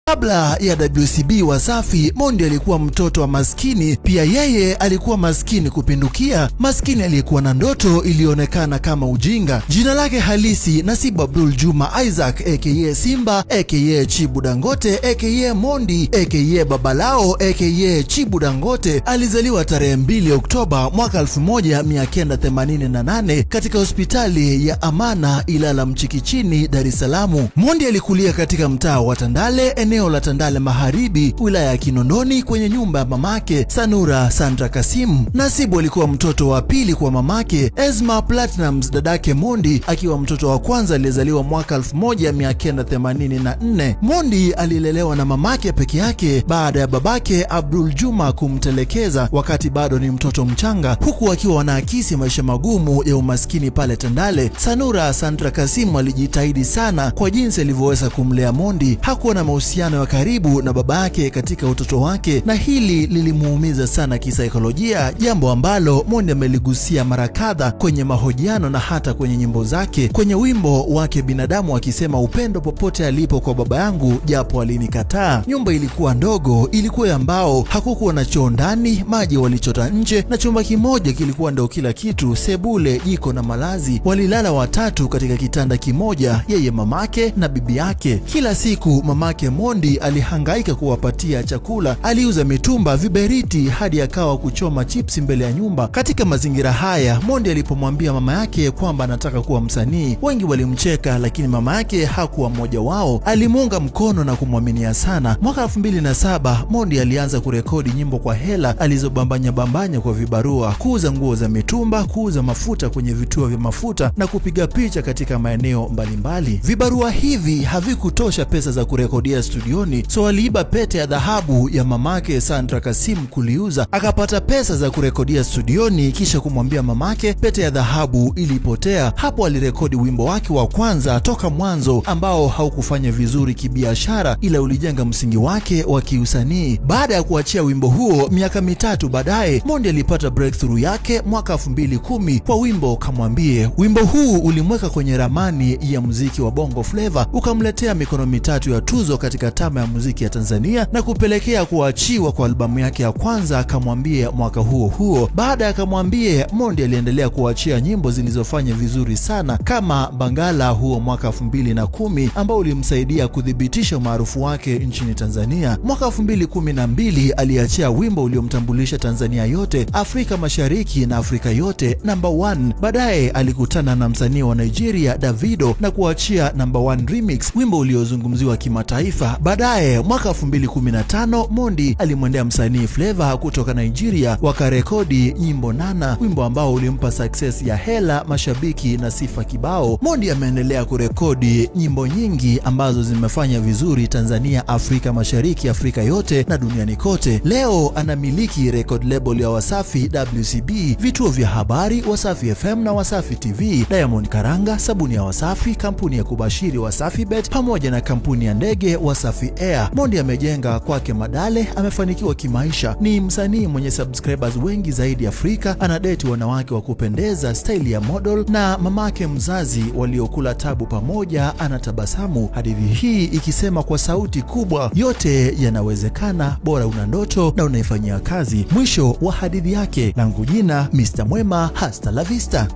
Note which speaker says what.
Speaker 1: Kabla ya WCB Wasafi, Mondi alikuwa mtoto wa maskini. Pia yeye alikuwa maskini kupindukia, maskini aliyekuwa na ndoto iliyoonekana kama ujinga. Jina lake halisi Nasibu Abdul Juma Isaac aka Simba aka Chibu Dangote aka Mondi aka Babalao aka Chibu Dangote alizaliwa tarehe 2 Oktoba mwaka 1988 katika hospitali ya Amana Ilala Mchikichini, Dar es Salaam. Mondi alikulia katika mtaa wa Tandale, eneo la Tandale Magharibi, wilaya ya Kinondoni, kwenye nyumba ya mamake Sanura Sandra Kasim. Nasibu alikuwa mtoto wa pili kwa mamake Esma Platinumz, dadake Mondi akiwa mtoto wa kwanza aliyezaliwa mwaka 1984. Mondi alilelewa na mamake peke yake baada ya babake Abdul Juma kumtelekeza wakati bado ni mtoto mchanga, huku akiwa wanaakisi maisha magumu ya umaskini pale Tandale. Sanura Sandra Kasim alijitahidi sana kwa jinsi alivyoweza kumlea Mondi. Hakuwa na mahusiano ya karibu na baba yake katika utoto wake, na hili lilimuumiza sana kisaikolojia, jambo ambalo Mondi ameligusia mara kadha kwenye mahojiano na hata kwenye nyimbo zake. Kwenye wimbo wake Binadamu akisema, upendo popote alipo kwa baba yangu japo alinikataa. Nyumba ilikuwa ndogo, ilikuwa ya mbao, hakukuwa na choo ndani, maji walichota nje, na chumba kimoja kilikuwa ndio kila kitu, sebule, jiko na malazi. Walilala watatu katika kitanda kimoja, yeye, mamake na bibi yake. Kila siku mamake Mondi alihangaika kuwapatia chakula, aliuza mitumba, viberiti, hadi akawa kuchoma chipsi mbele ya nyumba. Katika mazingira haya, Mondi alipomwambia mama yake kwamba anataka kuwa msanii, wengi walimcheka, lakini mama yake hakuwa mmoja wao. Alimuunga mkono na kumwaminia sana. Mwaka 2007 Mondi alianza kurekodi nyimbo kwa hela alizobambanya bambanya kwa vibarua, kuuza nguo za mitumba, kuuza mafuta kwenye vituo vya mafuta na kupiga picha katika maeneo mbalimbali. Vibarua hivi havikutosha pesa za kurekodia studioni, so aliiba pete ya dhahabu ya mamake Sandra Kasim kuliuza, akapata pesa za kurekodia studioni, kisha kumwambia mamake pete ya dhahabu ilipotea. Hapo alirekodi wimbo wake wa kwanza Toka Mwanzo, ambao haukufanya vizuri kibiashara, ila ulijenga msingi wake wa kiusanii. Baada ya kuachia wimbo huo, miaka mitatu baadaye, Mondi alipata breakthrough yake mwaka 2010 kwa wimbo Kamwambie. Wimbo huu ulimweka kwenye ramani ya muziki wa Bongo Flava, ukamletea mikono mitatu ya tuzo katika tama ya muziki ya Tanzania na kupelekea kuachiwa kwa albamu yake ya kwanza Kamwambie mwaka huo huo. Baada ya Kamwambie, Mondi aliendelea kuachia nyimbo zilizofanya vizuri sana kama Bangala huo mwaka 2010 ambao ulimsaidia kuthibitisha umaarufu wake nchini Tanzania. Mwaka 2012 aliachia wimbo uliomtambulisha Tanzania yote, Afrika Mashariki na Afrika yote, Number 1. Baadaye alikutana na msanii wa Nigeria Davido na kuachia Number 1 Remix, wimbo uliozungumziwa kimataifa. Baadaye mwaka 2015 Mondi alimwendea msanii Flavour kutoka Nigeria, wakarekodi nyimbo Nana, wimbo ambao ulimpa success ya hela, mashabiki na sifa kibao. Mondi ameendelea kurekodi nyimbo nyingi ambazo zimefanya vizuri Tanzania, Afrika Mashariki, Afrika yote na duniani kote. Leo anamiliki record label ya Wasafi WCB, vituo vya habari Wasafi FM na Wasafi TV, Diamond Karanga, sabuni ya Wasafi, kampuni ya kubashiri Wasafi Bet pamoja na kampuni ya ndege Wasafi Air. Mondi amejenga kwake madale, amefanikiwa kimaisha, ni msanii mwenye subscribers wengi zaidi Afrika, anadeti wanawake wa kupendeza, staili ya model na mamake mzazi waliokula tabu pamoja, anatabasamu. Hadithi hii ikisema kwa sauti kubwa, yote yanawezekana, bora una ndoto na unaifanyia kazi. Mwisho wa hadithi yake. Langu jina Mr. Mwema, hasta la vista.